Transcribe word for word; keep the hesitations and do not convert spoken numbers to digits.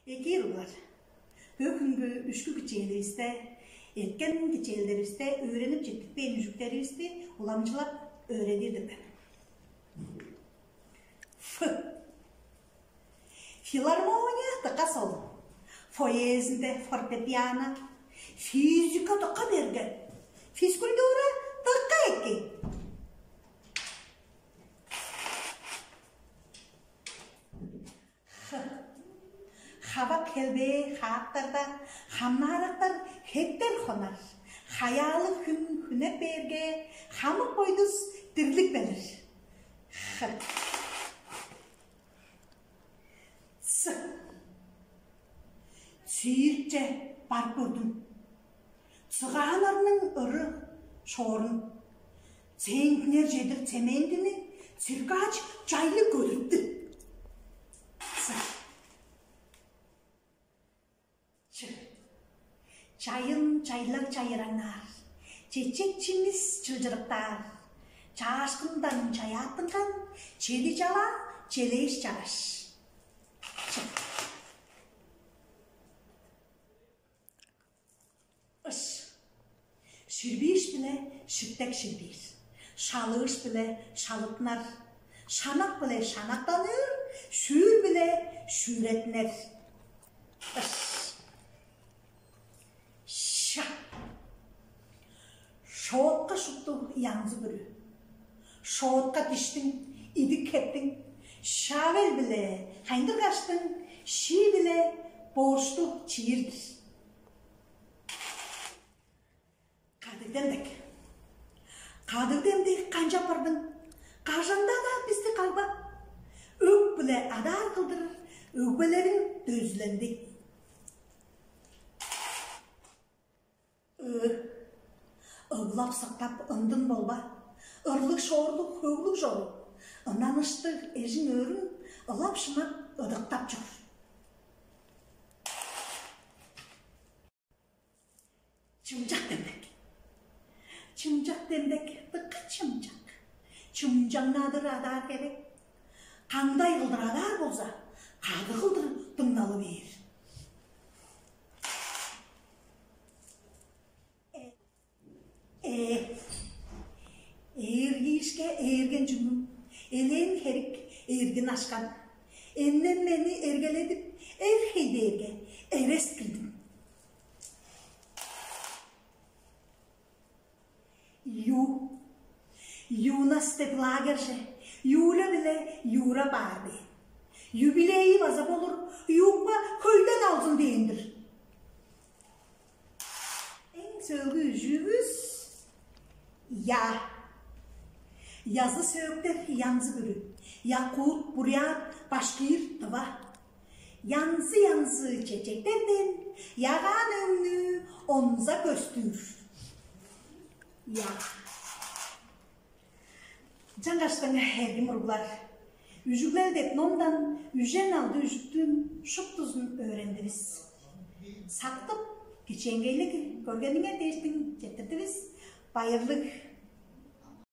Эки уруглар, бөгүнгү үшкү кичээливисте, эрткен кичээлдеривисте өөренип четтикпээн үжүктеривисти уламчылап өөредир-дир мен. Ф. Филармония дыка сол, фойезинде фортепиано, физика дыка берге, физкультура дыка эки. Х. Хавак-хелбээ хаактарда хамнаарактар хептер хонар, хаяалыг хүн хүнеп бээрге, хамык бойдус дирлип келир. Х. Ц. Циркче барып көрдүм. Цыгааннарның ыры шоорун, центнер чедир цементини циркач чайлы көдүрүптү. Ц. Ч. Чайын чайлаг чайыраңнаар, чечек-чимис чылчырыктаар, чаашкындан чаяаттынган чеди чалаа челээш чараш. Ч. Ыш. Ширбииш-биле шиптек ширбиир, шалыыш-биле шалыттынар, шанак-биле шанактаныр, шүүр-биле шүүреттинер. Ыш. Ша. Шоотка шупту янзы бүрү. Шоотка диштиң, идик-хептиң, шавел-биле хайындыргаштың, шии-биле боошту чиир-дир. Кадыг демдек. Кадыг демдек канчап бардың? Кажан-даа бисти кагба. Өг-биле адаар кылдыр өгбелериң дөзүленди. Ы. Ыглап-сыктап ындын болба, ырлыг-шоорлуг, хөглүг чору. Ынан ыштыг эжиң-өөрүң ылап-шынап ыдыктап чор. Чымчак демдек. Чымчак демдек, дыка чымчак. Чымчаңнадыр адаар херек. Каңдай кылдыр адаар болза, кады кылдыр дыңналы бээр. Э, э, ээргиишке ээрген чүңүм, элээн херик эргин ашкан. Эннем мени эргеледип, эр хей дээрге, эрес килдим. Ю. Юнас деп лагерже Юля биле Юра баар бээр. Юбилейи база болур, юпка хөйден алзын дээн-дир. Эң сөөлгү үжүүвүс — я. Язы-сөөктер янзы-бүрү: якут, бурят, башкир, тыва. Янзы-янзы чечектерден ягаан өңнү онза көстүр. Я. Чаңгаштың, эргим уруглар, «Үжүглел» деп номдан үжен алды үжүктүң шуптузун өөрендивис. Сактып, кичээнгейлиг көргениңер дээштиң четтирдивис. Байырлыг.